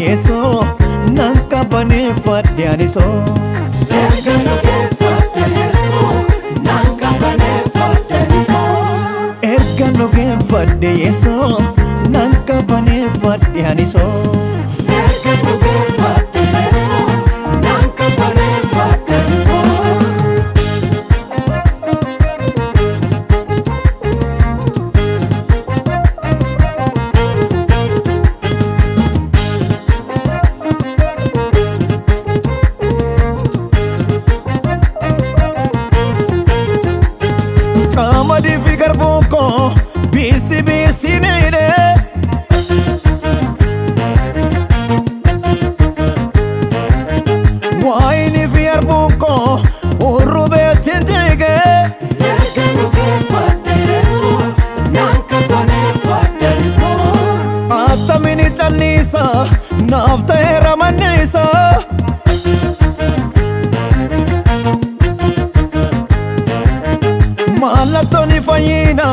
Yeesoo nan qabbaneeffadhe anisoo. Erga dhugeeffadhe Yeesoo nan qabbaneeffadhe anisoo. Erga dhugeeffadhe Yeesoo nan qabbaneeffadhe anisoo. Erga dhugeeffadhe Yeesoo nan qabbaneeffadhe anisoo. Qamadii fi garbuun koo biisi biisi niidhe. Waayinii fi harbuun koo urrubeetti jige. Erga dhugeeffadhe Yeesoo nan qabbaneeffadhe anisoo. Attamini calliisa naaf ta'eera manniisa. Mallattoon fayyina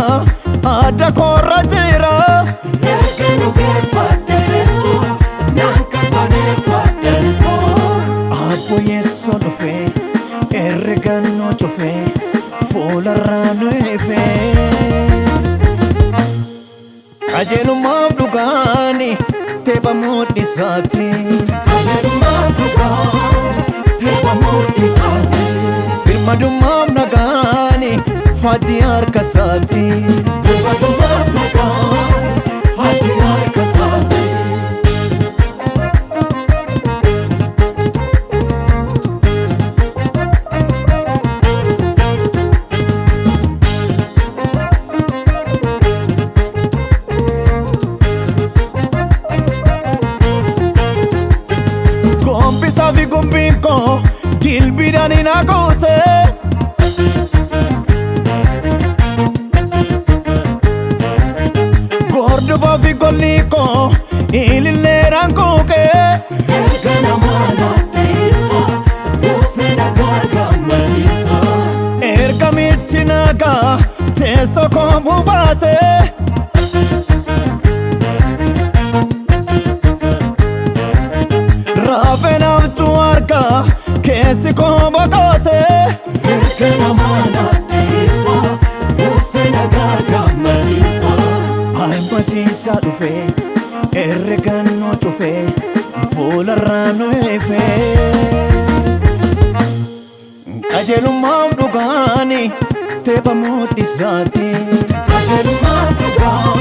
adda koorra jira. Erga dhugeeffadhe Yeesoo nan qabbaneeffadhe anisoo. Abbo Yeessoo dhufee herregannoo cufee fuularraa nu ifee. Qajeelummaaf dhugaani teepha mudhisaati. Qajeelummaaf dhugaan teepha mudhisaati. Birmadummaaf nagaani faajjii harka isaati. Birmadummaaf nagaan faajjii harka isaati. Gombisaa fi gombiin koo dilbiidhaan hin haguute. Gordofaa fi golli koo ililleeraan kuuqee. Erga namaa nadhiisa uffee nagaa gammachiisa. Ergamichi nagaa teessoo koo buufate. Raafee namtu argaa keessi koo boqote. Erga namaa nadhiisa uffee nagaa gammachiisa. Almasiisaa dhufee herregannoo cufee fuularraa nu ifee. Qajeelummaaf dhugaani teepha mudhisaati. Qajeelummaaf dhugaan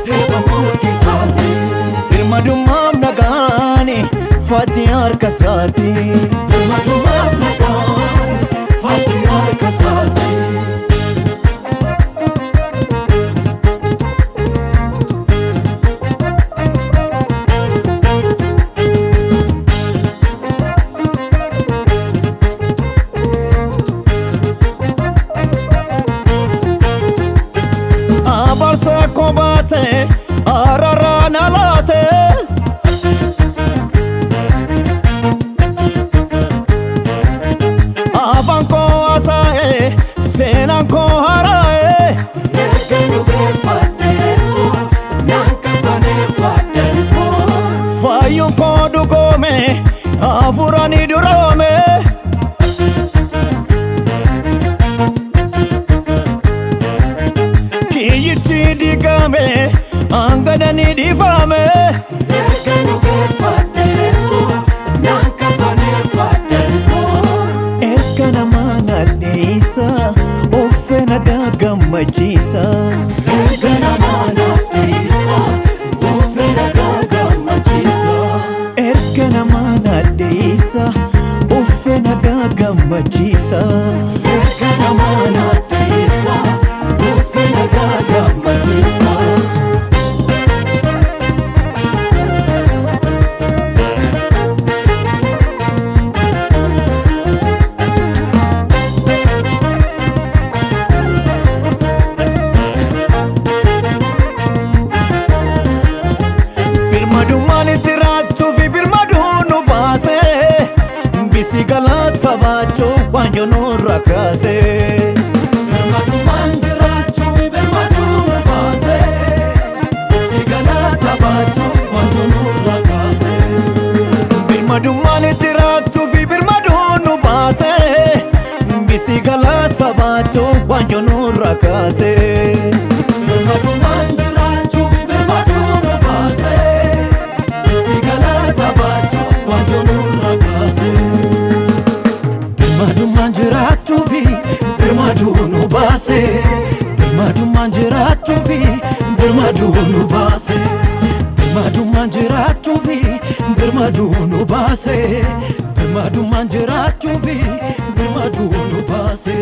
teepha mudhisaati. Birmadummaaf nagaani faajjii harka isaati. Birmadummaaf nagaan faajjii harka isaati. Abarsa koo baate araaraan alaate. Afaan koo haasa'e seenaan koo haaraa'e. Erga dhugeeffadhe Yeesoo nan qabbaneeffadhe anisoo. Fayyuun koo dhugoome hafuuraan duroome. Kiyyichi diigame hangadani dhiifame. Erga dhugeeffadhe Yeesoo nan qabbaneeffadhe anisoo. Erga namaa nadheessa uffee nagaa gammachiisa. Erga namaa nadhiisa uffee nagaa gammachiisa. Erga namaa nadheessa uffee nagaa gammachiisa. Erga namaa nadhiisa uffee nagaa gammachiisa. Birmadummaan itti raachuu fi birmaduun nu baase. Bisi galata baachuu waanjoo nurra kaase. Birmadummaan jiraachuu fi birmaduu nu baase. Si galata baachuuf wantu nurra kaase. Birmadummaan jiraachuu fi birmaduu nu baase. Bisi galata baachuu waanjoo nurra kaase. Birmadummaan jiraachuu fi birmaduu nu baase. Si galata baachuuf waanjoo nurra kaase. Birmadummaan jiraachuu fi birmaduu nu baase. Birmadummaan jiraachuu fi birmaduu nu baase. Birmadummaan jiraachuu fi birmaduu nu baase. Birmadummaan jiraachuu fi birmaduu nu baase.